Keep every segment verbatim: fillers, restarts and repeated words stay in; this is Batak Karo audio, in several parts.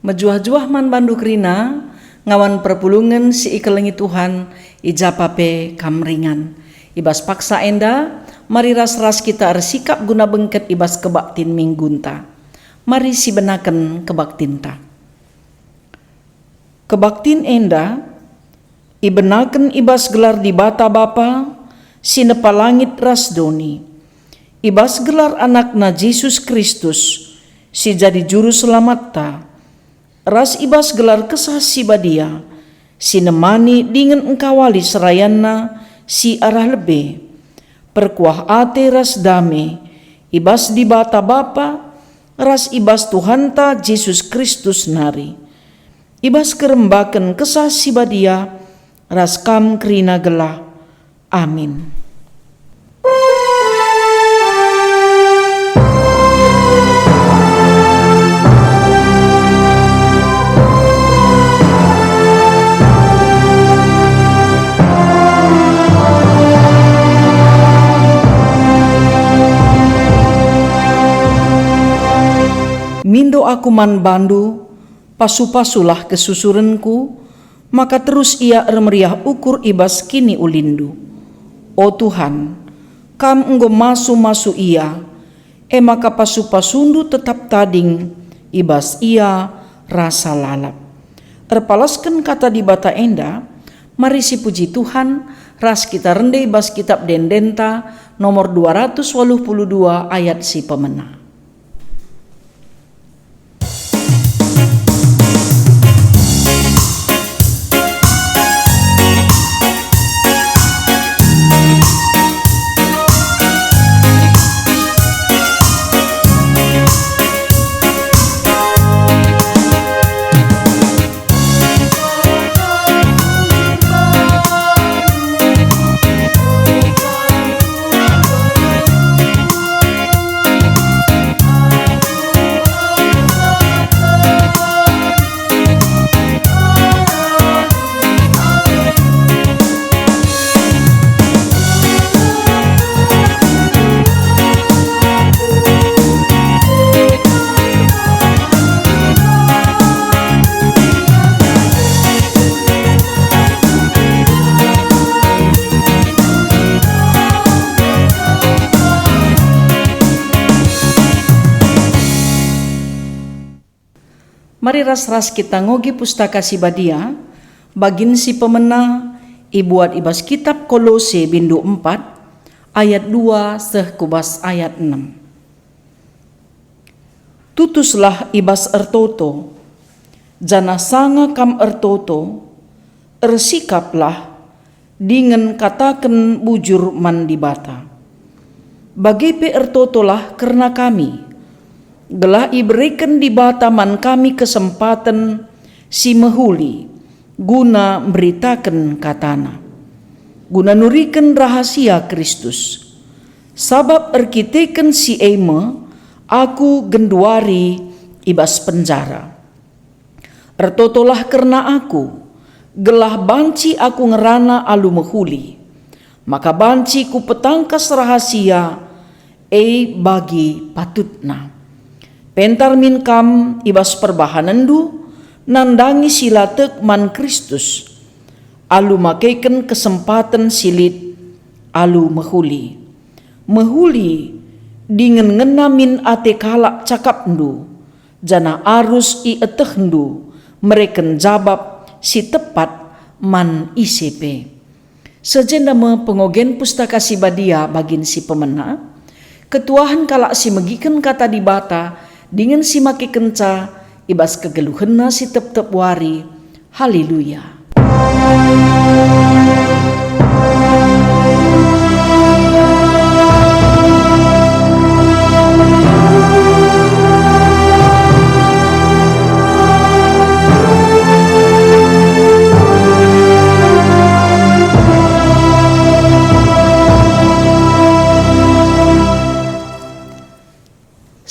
Mejuah-juah man bandu kerina, ngawan perpulungen si ikelengi Tuhan, i ja pa pe kam ringan. I bas paksa enda, mari ras-ras kita ersikap guna bengket i bas kebaktin minggunta. Mari sibenaken kebaktinta. Kebaktin enda ibenaken i bas gelar Dibata Bapa si nepa langit ras doni, i bas gelar AnakNa Jesus Kristus si jadi Juru Selamatta, ras i bas gelar Kesah Si Badia si nemani dingen engkawali serayanNa si arah lebe. Perkuah ate ras dame i bas Dibata Bapa ras i bas Tuhanta Jesus Kristus nari, i bas kerembaken Kesah Si Badia ras kam kerina gelah. Amin. Mindo aku man bandu, pasu-pasulah kesusurenku, maka terus ia ermeriah ukur i bas kiniulinndu. O Tuhan, Kam enggo masu-masu ia, e maka pasu-pasundu tetap tading i bas ia rasa lalap. Erpalasken Kata Dibata enda, mari sipuji Tuhan ras kita rende i bas Kitap Ende-endenta nomor dua ratus waluh puluh dua ayat si pemena. Mari ras-ras kita ngoge Pustaka Si Badia, bagin si pemena ibuat i bas Kitap Kolose bindu empat, ayat dua seh ku bas ayat enem. Tutuslah i bas ertoto, janah sanga kam ertoto, ersikaplah dingen kataken bujur man Dibata. Bage pe ertotolah kerna kami, gelah ibereken Dibata man kami kesempaten si mehuli guna mberitaken kataNa, guna nuriken rahasia Kristus. Sabap erkiteken si e me aku genduari i bas penjara. Ertotolah kerna aku, gelah banci aku ngerana alu mehuli, maka banci kupetangkas rahasia e bagi patutna. Pentar min kam i bas perbahanenndu nandangi si la tek man Kristus, alu makeken kesempaten si lit alu mehuli. Mehuli dingen ngena min ate kalak cakapndu, janah arus ietehndu mereken jabap si tepat man ise pe. Seh jenda me pengogen Pustaka Si Badia bagin si pemena, ketuahen kalak si megiken Kata Dibata dingen si makekenca i bas kegeluhenna si tep-tep wari. Haleluya!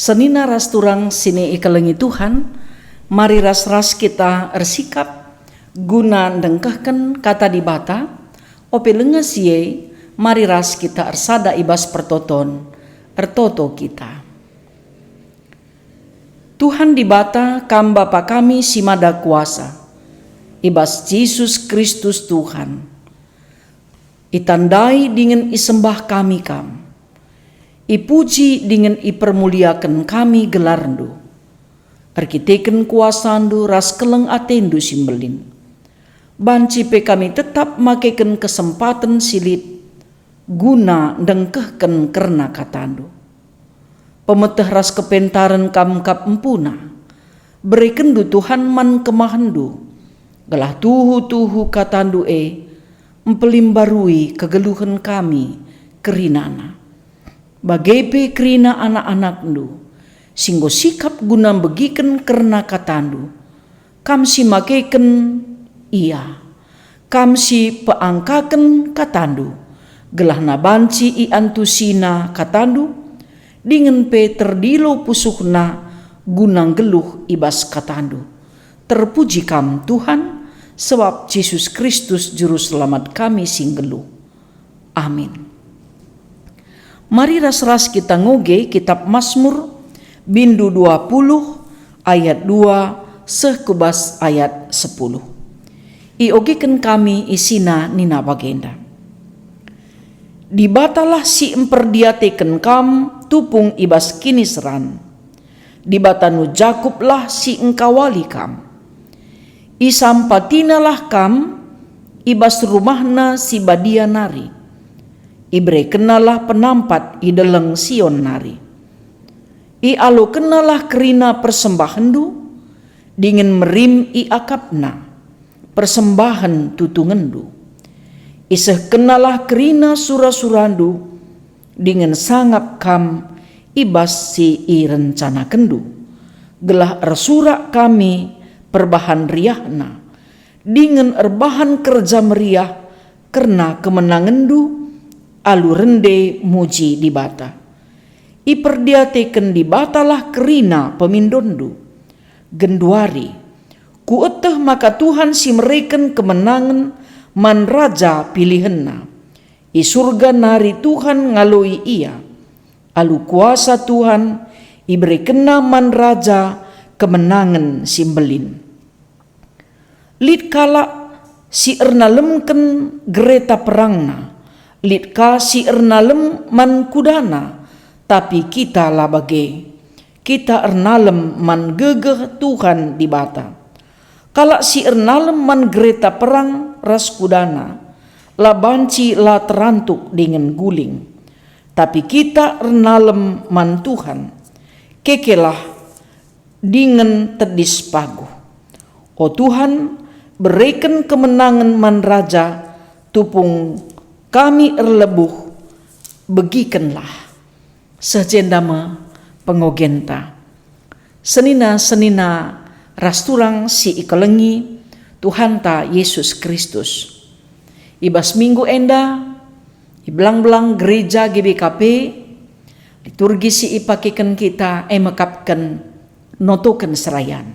Senina ras turang si ikelengi Tuhan, mari ras-ras kita ersikap guna ndengkehken Kata Dibata. Ope langa si e, mari ras kita ersada i bas pertoton. Ertoto kita. Tuhan Dibata, Kam Bapa kami si Mada Kuasa, i bas Jesus Kristus Tuhan, itandai dingen isembah kami Kam. Ipuji dingen ipermuliaken kami gelarNdu, erkiteken kuasaNdu ras keleng ateNdu si mbelin. Banci pe kami tetap makeken kesempaten si lit guna ndengkehken kerna kataNdu. Pemeteh ras kepentaren Kam kap empuna. BerekenNdu, Tuhan, man kemahenNdu, gelah tuhu-tuhu kataNdu e mpelimbarui kegeluhen kami kerinana. Bage pe kerina anak-anakNdu, si enggo sikap guna mbegiken kerna kataNdu, Kam si makeken ia, Kam si peangkaken kataNdu, gelahna banci iantusina kataNdu, dingen pe terdilo pusuhna guna nggeluh i bas kataNdu. Terpuji Kam, Tuhan, sebab Jesus Kristus Juru Selamat kami si nggeluh. Amin. Mari ras-ras kita ngoge Kitap Masmur, bindu dua puluh, ayat dua seh ku bas ayat sepuluh. Iogeken kami isina nina bagenda, "Dibatalah si mperdiateken kam tupung i bas kiniseran. Dibatanu Jakuplah si engkawali kam. Isampatinalah kam i bas rumahna si badia nari. Iberekennalah penampat i deleng Sion nari. Ialokennalah kerina persembahenndu, dingen merim iakapna persembahen tutungenndu. Isehkennalah kerina sura-surandu, dingen sangap kam i bas si irencanakenndu, gelah ersurak kami perbahan riahna, dingen erbahan kerja meriah kerna kemenangenndu alu rende muji Dibata. Iperdiateken Dibatalah kerina pemindonndu. Genduari, kueteh maka Tuhan si mereken kemenangen man raja pilihenNa. I Surga nari Tuhan ngaloi ia. Alu kuasa Tuhan, iberekenNa man raja kemenangen si mbelin. Lit kalak si ernalemken gereta perangna, lit ka si ernalem man kudana, tapi kita la bage. Kita ernalem man gegeh Tuhan Dibata. Kalak si ernalem man gereta perang ras kudana, la banci la terantuk dingen guling. Tapi kita ernalem man Tuhan. Kekelah dingen tedis paguh. O Tuhan, bereken kemenangen man raja, tupung kami erlebuh, begikenlah. Seh jenda me pengogenta. Senina-senina ras turang si ikelengi Tuhanta Yesus Kristus. I bas minggu enda, i belang-belang gereja G B K P, liturgi si ipakeken kita e mekapken notoken serayan.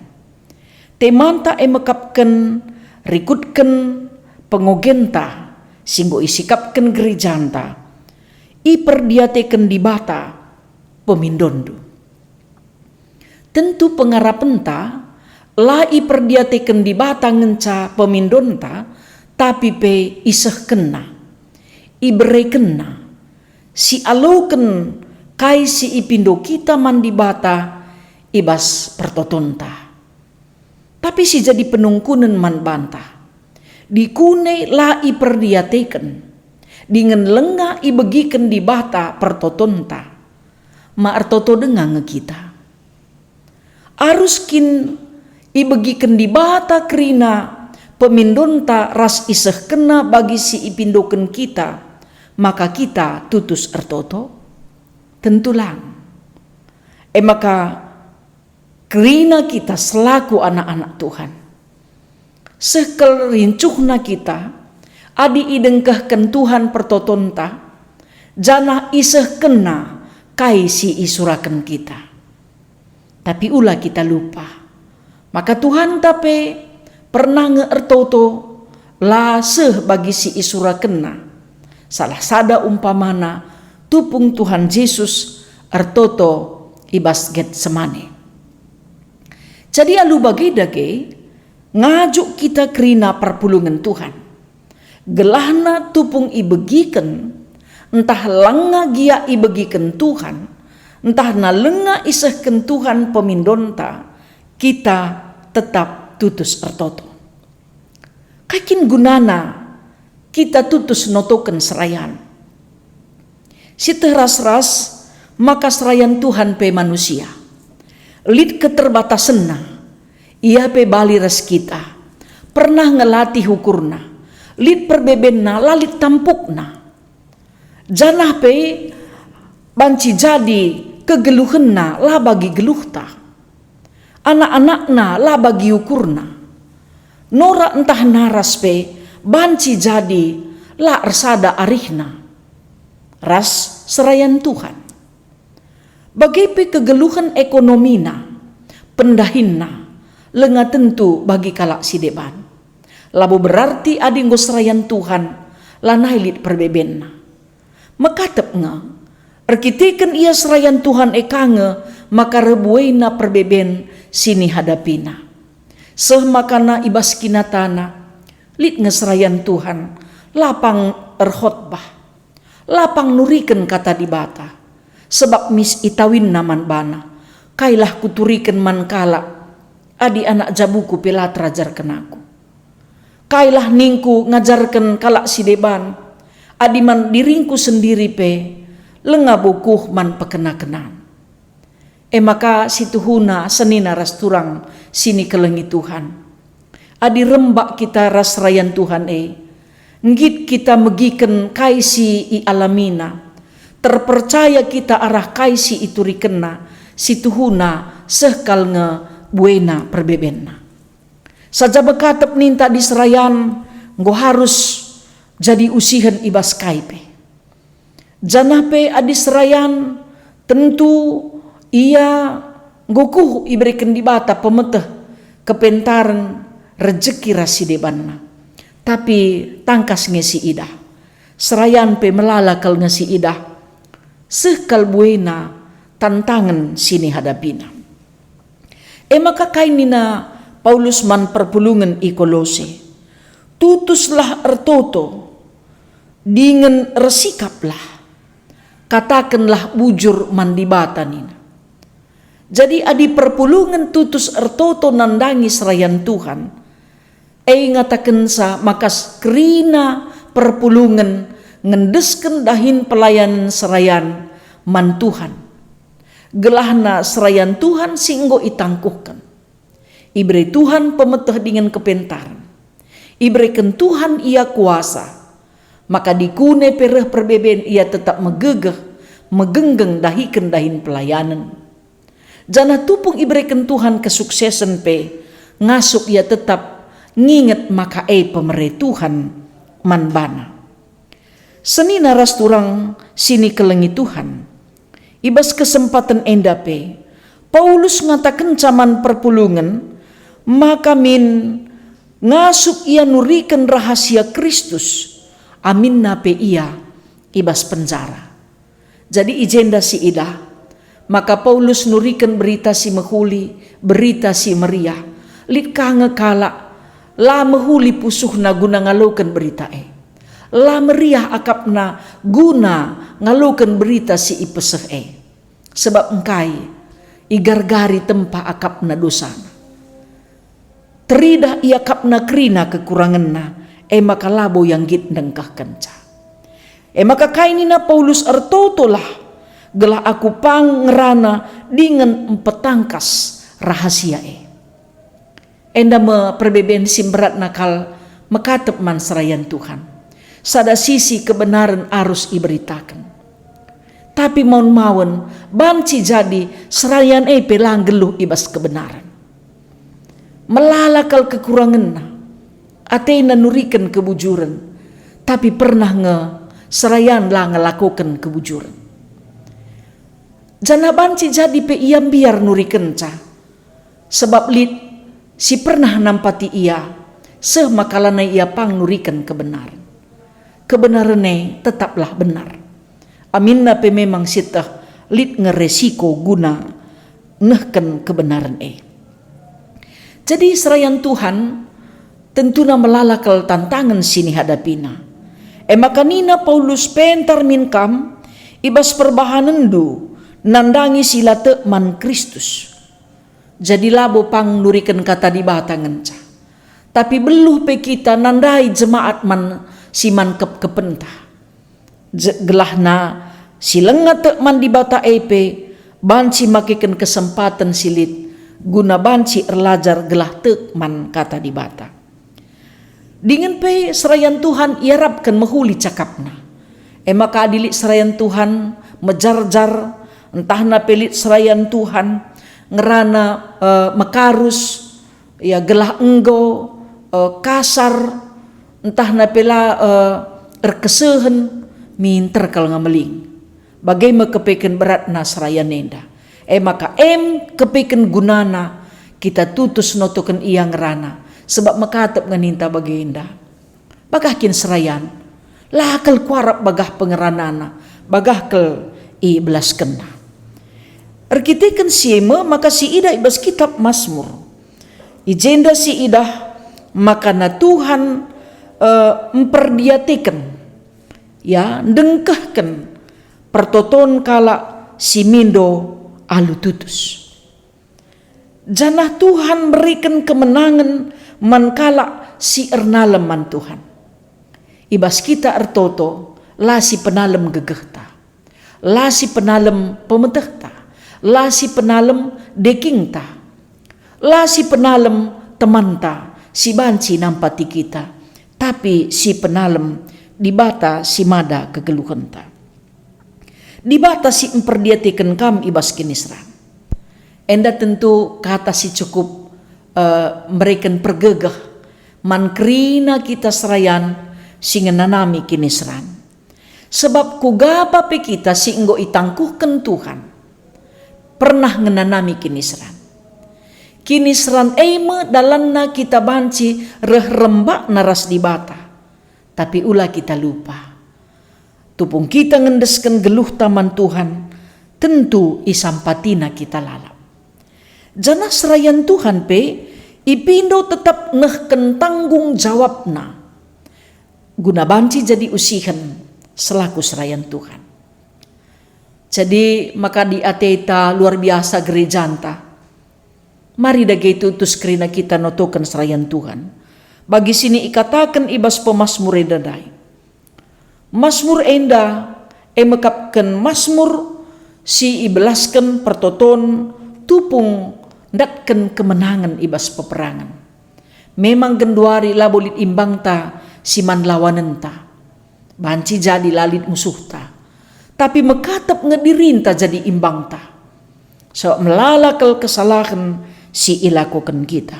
Temanta e mekapken rikutken pengogenta si enggo isikapken gerejanta, iperdiateken Dibata pemindonndu. Tentu pengarapenta la iperdiateken Dibata ngenca pemindonta, tapi pe isehkenNa, iberekenNa, sialoken kai si ipindo kita man Dibata i bas pertotonta. Tapi si jadi penungkunen man banta, dikune la iperdiateken, dingen langa ibegiken Dibata pertotonta, ma ertoto denga nge kita? Arus kin ibegiken Dibata kerina pemindonta ras isehkenNa bagi si ipindoken kita, maka kita tutus ertoto? Tentu lang. E maka, kerina kita selaku anak-anak Tuhan, seh kal rincuhna kita adi idengkehken Tuhan pertotonta, janah isehkenNa kai si isuraken kita. Tapi ula kita lupa maka Tuhanta pe pernah nge ertoto, la seh bagi si isurakenNa. Salah sada umpamana, tupung Tuhan Jesus ertoto i bas Getsemane. Jadi alu bage dage, ngajuk kita kerina perpulungen Tuhan. Gelahna tupung ibegiken, ntah langa gia ibegiken Tuhan, ntah nalanga isehken Tuhan pemindonta, kita tetap tutus ertoto. Kai kin gunana kita tutus notoken serayan? Sieteh ras-ras maka serayan Tuhan pe manusia. Lit keterbatasenna, ia pe bali ras kita. Pernah ngelatih ukurna, lit perbebenna, la lit tampukna. Janah pe banci jadi kegeluhenna la bagi geluhta. Anak-anakna la bagi ukurna. Norak ntah naras pe banci jadi la ersada arihna ras serayan Tuhan. Bage pe kegeluhen ekonomina, pendahinna, langa tentu bagi kalak si deban. Labo berarti adi enggo serayan Tuhan, lanai lit perbebenna. Mekatep nge, erkiteken ia serayan Tuhan e ka nge maka reh buena perbeben si nihadapina. Seh makana i bas kinatana, lit nge serayan Tuhan, la pang erkhotbah, la pang nuriken kata Dibata, sebab mis itawinna man bana, "Kailah kuturiken man kalak, adi anak jabuku pe la terajarken aku? Kailah ningku ngajarken kalak si deban, adi man diringku sendiri pe langa bokuh man pekena-kenan?" E maka situhuna senina ras turang si nikelengi Tuhan. Adi rembak kita ras serayan Tuhan e, nggit kita megiken kai si ialamina, terpercaya kita arah kai si iturikenna, situhuna seh kal nge buena perbebenna. Saja mekatep ninta adi serayan enggo harus jadi usihen i bas kai pe. Janah pe adi serayan, tentu ia enggo kuh ibereken Dibata pemeteh, kepentaren, rejeki ras si debanna. Tapi tangkas nge si idah. Serayan pe melala kal nge si idah. Seh kal buena tantangen si nihadapina. E maka kai nina Paulus man perpulungen i Kolose? "Tutuslah ertoto, dingen ersikaplah. Katakenlah bujur man Dibata," nina. Jadi adi perpulungen tutus ertoto nandangi serayan Tuhan, e ngatakenca maka kerina perpulungen ngendesken dahin pelayanen serayan man Tuhan. Gelahna serayan Tuhan si enggo itangkuhken. Ibere Tuhan pemeteh dingen kepentaren. Ibereken Tuhan ia kuasa, maka dikune pe reh perbeben ia tetap megegeh, megenggeng dahiken dahin pelayanen. Janah tupung ibereken Tuhan kesuksesen pe, ngasup ia tetap nginget maka e pemere Tuhan man bana. Senina ras turang si nikelengi Tuhan. I bas kesempaten enda pe, Paulus ngatakenca man perpulungen maka min ngasup ia nuriken rahasia Kristus, aminna pe ia i bas penjara. Jadi i jenda si idah, maka Paulus nuriken berita si mehuli, berita si meriah. Lit ka nge kalak la mehuli pusuhna guna ngaloken berita e. La meriah akapna guna ngaloken berita si ipeseh e. Sebab engkai? Igargari tempa akapna dosana. Teridah iakapna kerina kekurangenna, e maka labo ia nggit ndengkehkenca. E maka kai nina Paulus, "Ertotolah, gelah aku pang ngerana dingen mpetangkas rahasia e." Enda me perbeben si mberatna kal mekatep man serayan Tuhan. Sada sisi kebenaren arus iberitaken. Tapi maun-maun, banci jadi serayan e pe la nggeluh i bas kebenaren. Melala kal kekurangenna, atena nuriken kebujuren, tapi pernah nge serayan la ngelakoken kebujuren. Janah banci jadi pe ia mbiar nurikenca, sebab lit si pernah nampati ia, seh maka lanai ia pang nuriken kebenaren. Kebenaren e tetaplah benar. Aminna pe memang sieteh lit nge resiko guna nehken kebenaren e. Jadi serayan Tuhan tentuna melala kal tantangen si nihadapina. E maka nina Paulus, "Pentar min kam i bas perbahanenndu nandangi si la tek man Kristus." Jadi labo pang nuriken kata Dibata ngenca, tapi beluh pe kita nandai jemaat man si man kepkepenta. Je-, gelahna si langa tek man Dibata e pe banci makeken kesempaten si lit guna banci erlajar gelah tek man Kata Dibata. Dingen pe serayan Tuhan iarapken mehuli cakapna. E maka adi lit serayan Tuhan mejarjar, ntahna pe lit serayan Tuhan ngerana, eh, mekarus, ya, gelah enggo, eh, kasar, ntahna pe la, eh, erkesehen, minter kal nge meling. Bage me kepeken beratna serayan enda. E maka em kepeken gunana kita tutus notoken ia ngerana, sebab mekatep nge ninta bagenda. Bagah kin serayan? La kal kuarap bagah pengeranana, bagah kal ibelaskenna. Erkiteken si e me maka siidah i bas kitab Masmur. I jenda siidah maka na Tuhan, eh, mperdiateken, ya, ndengkehken pertoton kalak si mindo alu tutus. Janah Tuhan mberiken kemenangen man kalak si ernalem man Tuhan. I bas kita ertoto, la si penalem gegehta, la si penalem pemetehta, la si penalem dekingta, la si penalem temanta si banci nampati kita, tapi si penalem Dibata si mada kegeluhenta. Dibata si mperdiateken kam i bas kiniseran. Enda tentu kata si cukup, eh, mereken pergegeh man kerina kita serayan si ngenanami kiniseran. Sebab kuga pe kita si enggo itangkuhken Tuhan pernah ngenanami kiniseran. Kiniseran e me dalanna kita banci reh rembakna ras Dibata. Tapi ula kita lupa. Tupung kita ngendesken geluhta man Tuhan, tentu isampatina kita lalap. Janah serayan Tuhan pe ipindo tetap nehken tanggung jawabna guna banci jadi usihen selaku serayan Tuhan. Jadi maka diateta luar biasa gerejanta. Mari dage tutus kerina kita notoken serayan Tuhan. Bagi sini ikataken i bas pemasmur enda ndai. Masmur enda e mekapken masmur si ibelasken pertoton tupung ndatken kemenangen i bas peperangen. Memang genduari labo lit imbangta si man lawanenta. Banci jadi la lit musuhta. Tapi mekatep nge dirinta jadi imbangta. Sabap melala kal kesalahen si ilakoken kita.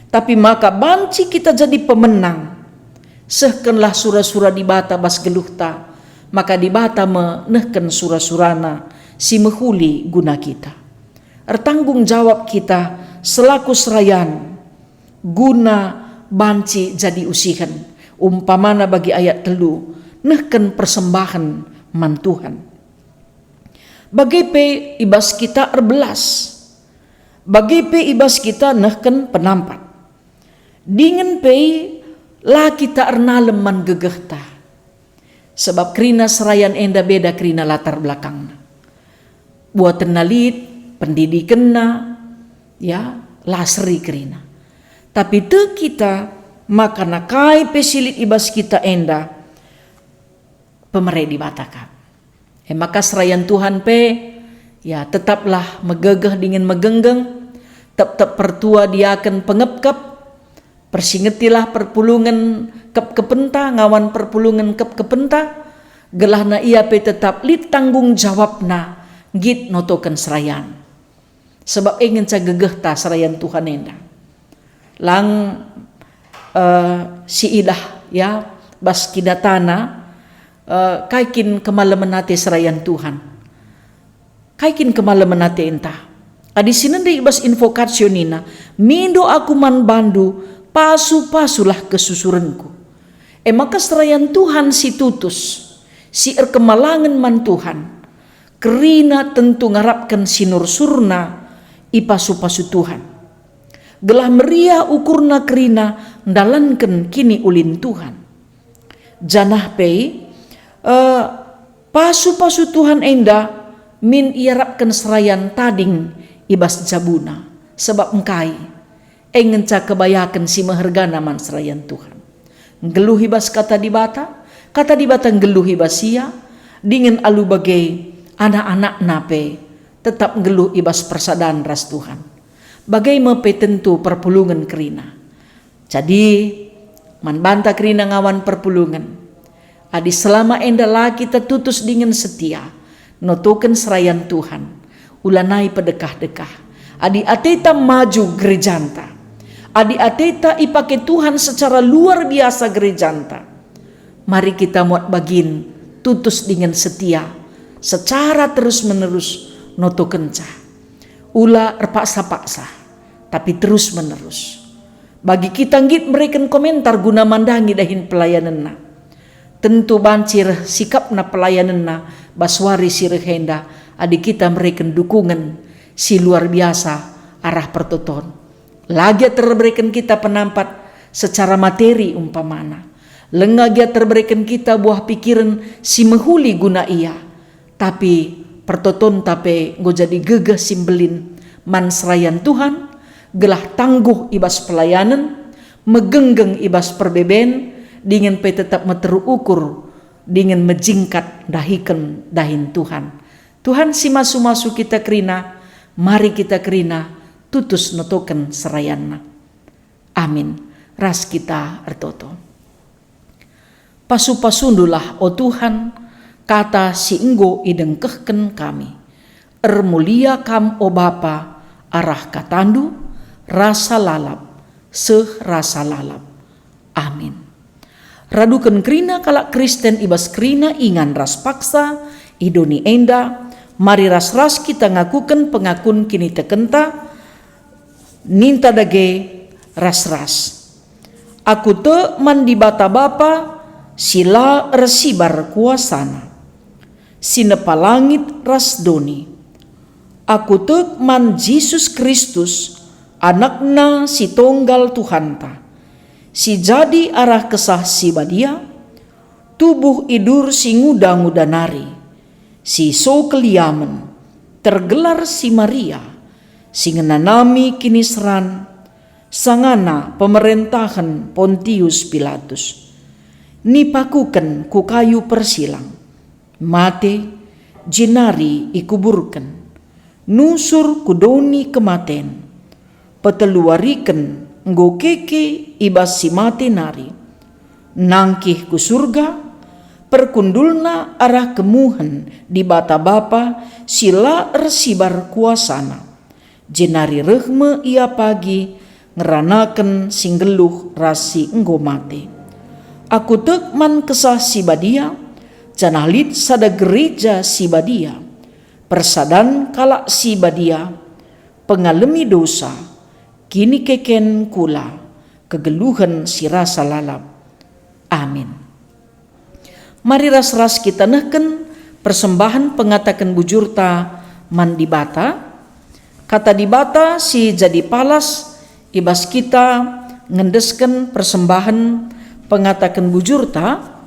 Tapi maka banci kita jadi pemenang. Sehkenlah sura-sura Dibata bas geluhta, maka Dibata me nehken sura-surana si mehuli guna kita. Ertanggung jawab kita selaku serayan guna banci jadi usihen, umpamana bagi ayat telu, nehken persembahen man Tuhan. Bage pe i bas kita erbelas, bage pe i bas kita nehken penampat. Dingen pe la kita ernalem man gegehta. Sebab kerina serayan enda beda kerina latar belakangna. Buatenna lit, pendidikenna, ya, la seri kerina. Tapi tek kita maka na kai pe si lit i bas kita enda pemere Dibata kap. E maka serayan Tuhan pe, ya, tetaplah megegeh dingen megenggeng, tep-tep pertua diaken pengepkep, persingetilah perpulungen kepkepenta ngawan perpulungen kepkepenta, gelahna ia pe tetap lit tanggung jawabna nggit notoken serayan. Sebab e ngenca gegehta serayan Tuhan enda. Lang, eh, siidah, ya, bas kidatana, eh, kai kin kemalemen ate serayan Tuhan. Kai kin kemalemen atenta? Adi si nende i bas invokasio nina, "Mindo aku man bandu, pasu-pasulah kesusurenku." E maka serayan Tuhan si tutus, si erkemalangen man Tuhan, kerina tentu ngarapken sinursurna ipasu-pasu Tuhan. gelah meriah ukurna kerina ndalanken kiniulin Tuhan. Janah pe, eh, pasu-pasu Tuhan enda min iarapken serayan tading i bas jabuna, sabap engkai? E ngenca kebayaken si mehergana man serayan Tuhan. Nggeluh i bas Kata Dibata, Kata Dibata nggeluh i bas ia, dingen alu bage anak-anakna pe tetap nggeluh i bas persadan ras Tuhan. Bage me pe tentu perpulungen kerina. Jadi, man banta kerina ngawan perpulungen. Adi selama enda la kita tutus dingen setia, notoken serayan Tuhan, ulanai pedekah-dekah. Adi ateta maju gerejanta, adi ateta ipake Tuhan secara luar biasa gerejanta, mari kita muat bagin tutus dingen setia secara terus-menerus notokenca. Ula erpaksa-paksa, tapi terus-menerus. Bagi kita nggit mereken komentar guna mandangi dahin pelayanenna. Tentu banci reh sikapna pelayanenna bas wari si reh enda adi kita mereken dukungen si luar biasa arah pertoton. La gia terbereken kita penampat secara materi umpamana. Lenga gia terbereken kita buah pikiren si mehuli guna ia. Tapi pertotonta pe enggo jadi gegeh si mbelin man serayan Tuhan, gelah tangguh i bas pelayanen, megenggeng i bas perbeben, dingen pe tetap meteruk ukur, dingen mejingkat ndahiken dahin Tuhan. Tuhan si masu-masu kita kerina, mari kita kerina tutus notoken serayanNa. Amin. Ras kita ertoto. Pasu-pasundulah, o Tuhan, kata si enggo idengkehken kami. Ermulia Kam, o Bapa, arah kataNdu, rasa lalap, seh rasa lalap. Amin. Raduken kerina kalak Kristen i bas kerina ingan ras paksa i doni enda, mari ras-ras kita ngakuken pengakun kinitekenta, ninta dage ras-ras. Aku tek man Dibata Bapa si la ersibar kuasaNa, si nepa langit ras doni. Aku tek man Jesus Kristus, AnakNa si tonggal Tuhanta, si jadi arah Kesah Si Badia, tubuh idur si nguda-nguda nari, si so keliamen, tergelar si Maria, si ngenanami kiniseran, sangana pemerentahen Pontius Pilatus. Nipakuken ku kayu persilang, mate, jenari ikuburken, nusur ku doni kematen. Peteluwariken enggo keke i bas si mate nari. Nangkih ku Surga, perkundulna arah kemuhen Dibata Bapa si la ersibar kuasaNa. Jenari reh me Ia pagi ngeranaken si nggeluh ras si enggo mate. Aku tek man Kesah Si Badia, janah lit sada gereja si badia, persadan kalak si badia, pengalemi dosa, kinikeken kula, kegeluhen si rasa lalap. Amin. Mari ras-ras kita nehken persembahen pengataken bujurta man Dibata. Kata Dibata si jadi palas i bas kita ngendesken persembahen pengataken bujurta.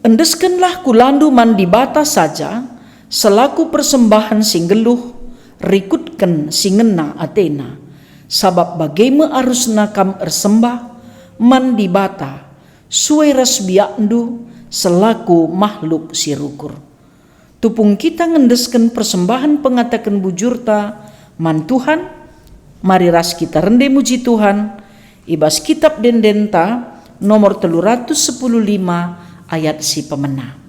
Endeskenlah kulandu man Dibata saja selaku persembahen si nggeluh, rikutken si ngena ateNa, sabap bage me arusna kam ersembah man Dibata sue ras biakndu selaku mahluk si rukur. Tupung kita ngendesken persembahen pengataken bujurta man Tuhan, mari ras kita rende muji Tuhan i bas Kitap Ende-Endenta nomor telu ratus sepuluh lima ayat si pemena.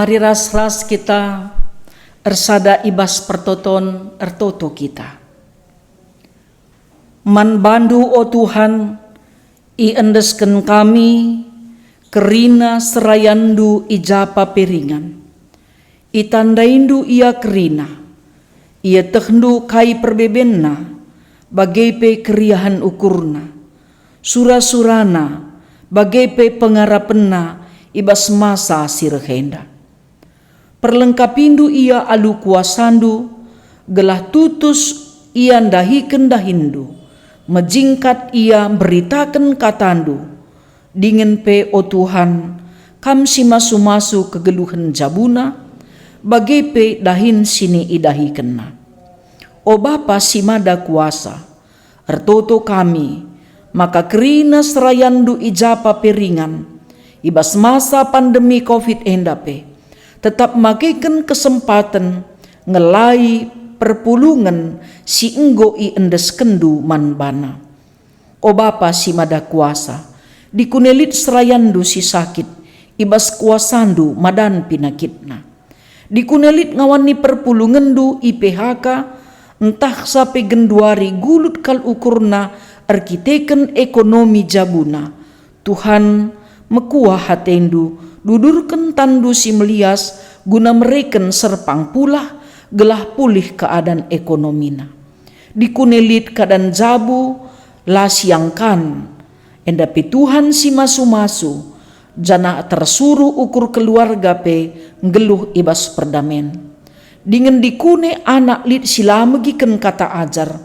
Mari ras-ras kita ersada i bas pertoton ertoto kita. Man bandu, o Tuhan, iendesken kami kerina serayanNdu i ja pe ringan. Itandaindu ia kerina, ietehndu kai perbebenna, bage pe keriahen ukurna, sura-surana, bage pe pengarapenna i bas masa si reh enda. Perlengkapindu ia alu kuasandu, gelah tutus ia ndahiken dahinndu, mejingkat ia mberitaken katandu. Dingen pe, o Tuhan, Kam si masu-masu kegeluhen jabuna, bage pe dahin si niidahikenna. O Bapa si Mada Kuasa, ertoto kami maka kerina serayanNdu i ja pe ringan, i bas masa pandemi covid enda pe, tetap makeken kesempaten ngelai perpulungen si enggo iendeskenNdu man bana. O Bapa si Mada Kuasa, dikune lit serayanNdu si sakit, i bas kuasaNdu madan pinakitna. Dikune lit ngawan ni perpulungenNdu i P H K, ntah sape genduari gulut kal ukurna erkiteken ekonomi jabuna. Tuhan, mekuah ateNdu, dudurken tanNdu si melias guna mereken serpang pulah gelah pulih keadan ekonomina. Dikune lit keadan jabu la siangkan, enda pe Tuhan si masu-masu, janah tersuruh ukur keluarga pe nggeluh i bas perdamen. Dingen dikune anak lit si la megiken kata ajar,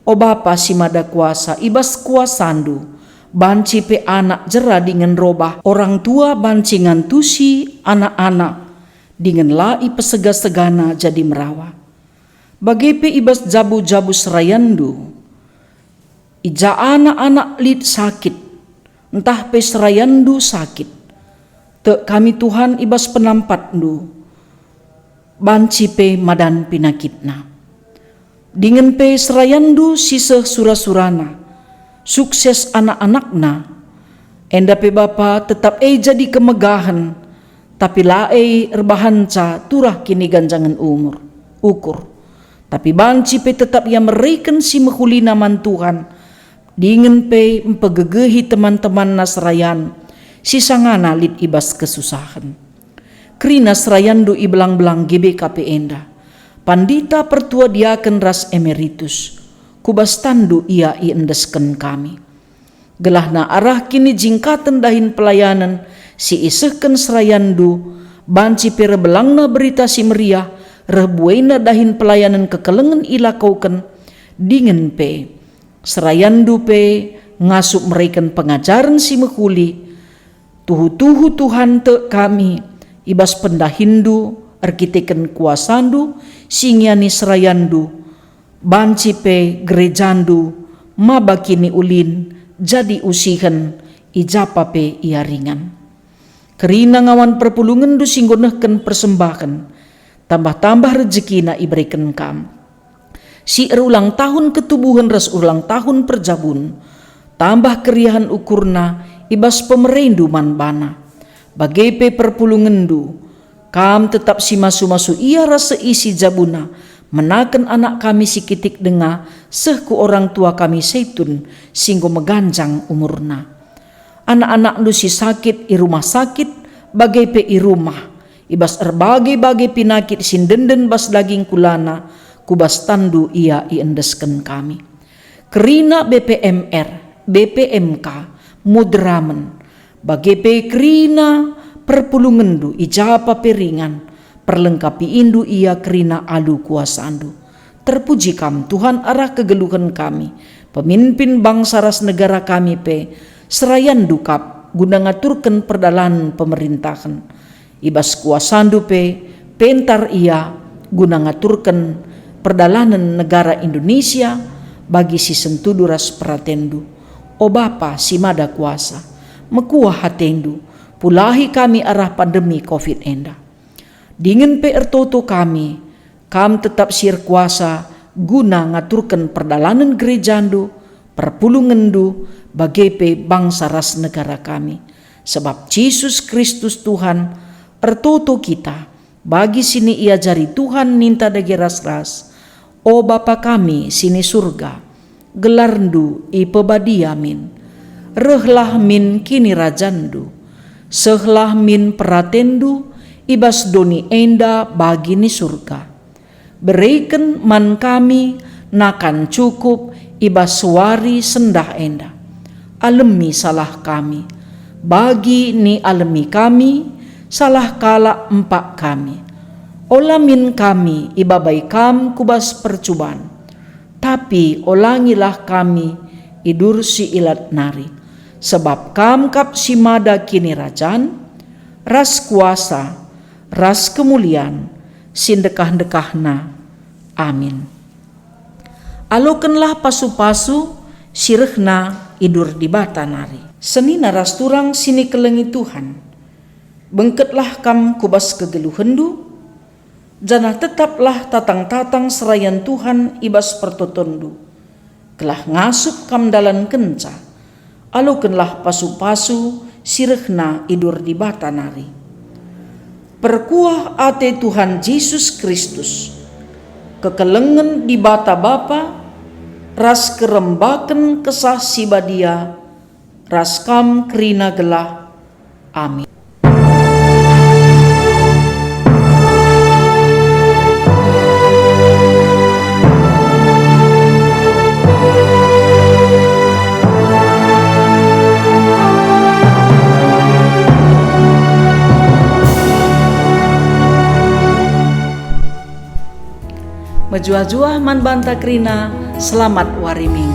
o Bapa si Mada Kuasa, i bas kuasaNdu, banci pe anak jera dingen robah orang tua banci ngantusi anak-anak, dingen la ipesega-segana jadi merawa. Bage pe i bas jabu-jabu serayanNdu, i ja anak-anak lit sakit, ntah pe serayanNdu sakit, tek kami Tuhan i bas penampatNdu, banci pe madan pinakitna. Dingen pe serayanNdu si seh sura-surana, sukses anak-anakna, enda pe Bapa tetap e jadi kemegahen, tapi la e erbahanca turah kiniganjangen umur, ukur. Tapi banci pe tetap ia mereken si mehulina man Tuhan, dingen pe mpegegehi teman-temanna serayan si sangana lit i bas kesusahen. Kerina serayanNdu i belang-belang G B K P enda, pandita, pertua, diaken ras emeritus, ku bas tanNdu ia iendesken kami. Gelahna arah kinijingkaten dahin pelayanen si isehken serayanNdu, banci pe rebelangna Berita Si Meriah, reh buena dahin pelayanen kekelengen ilakoken, dingen pe serayanNdu pe ngasup mereken pengajaren si mehuli. Tuhu-tuhu Tuhan tek kami i bas pendahinNdu erkiteken kuasaNdu si ngiani serayanNdu, banci pe gerejaNdu maba kiniulin jadi usihen i ja pe ia ringan. Kerina ngawan perpulungenNdu si enggo nehken persembahen, tambah-tambah rejekina ibereken Kam. Si erulang tahun ketubuhen ras ulang tahun perjabun, tambah keriahen ukurna i bas pemereNdu man bana. Bage pe perpulungenNdu, Kam tetap si masu-masu ia ras seisi jabuna, menaken anak kami si kitik denga seh ku orang tua kami Seitun si enggo meganjang umurna. Anak-anakNdu si sakit i rumah sakit, bage pe i rumah, i bas erbage-bage pinakit si ndenden bas daging kulana, ku bas tanNdu ia iendesken kami. Kerina B P M R, B P M K, Muderamen, bage pe kerina perpulungenNdu i ja pe ringan, perlengkapiNdu ia kerina alu kuasaNdu. Terpuji Kam, Tuhan, arah kegeluhen kami, pemimpin bangsa ras negara kami pe, serayanNdu kap guna ngaturken perdalanen pemerintahen. I bas kuasaNdu pe, pentar ia guna ngaturken perdalanen negara Indonesia bagi si sentudu ras peratenNdu. O Bapa si Mada Kuasa, mekuah ateNdu, pulahi kami arah pandemi covid enda. Dingen pe ertoto kami, Kam tetap si erkuasa guna ngaturken perdalanen gerejaNdu, perpulungenNdu, bage pe bangsa ras negara kami. Sebab Jesus Kristus Tuhan, Ertoto kita bagi si niajari Tuhan ninta dage ras-ras, "O Bapa kami si ni Surga, gelarNdu ipebadia min. Rehlah min kinirajanNdu. Sehlah min peratenNdu i bas doni enda bagi ni Surga. Bereken man kami nakan cukup i bas wari sendah enda. Alemi salah kami, bagi nialemi kami salah kalak empak kami. Ola min kami ibabai Kam ku bas percuban, tapi olangilah kami i bas si ilat nari. Sebab Kam kap si mada kinirajan, ras kuasa, ras kemulian si ndekah-ndekahna. Amin." Alokenlah pasu-pasu si rehna i bas Dibata nari. Senina ras turang si nikelengi Tuhan, bengketlah kam ku bas kegeluhenndu, janah tetaplah tatang-tatang serayan Tuhan i bas pertotonndu, gelah ngasup kam ndalankenca. Alokenlah pasu-pasu si rehna i bas Dibata nari. Perkuah ate Tuhan Jesus Kristus, kekelengen Dibata Bapa, ras kerembaken Kesah Si Badia, ras kam kerina gelah. Amin. Mejuah-juah man banta kerina, selamat wari Minggu.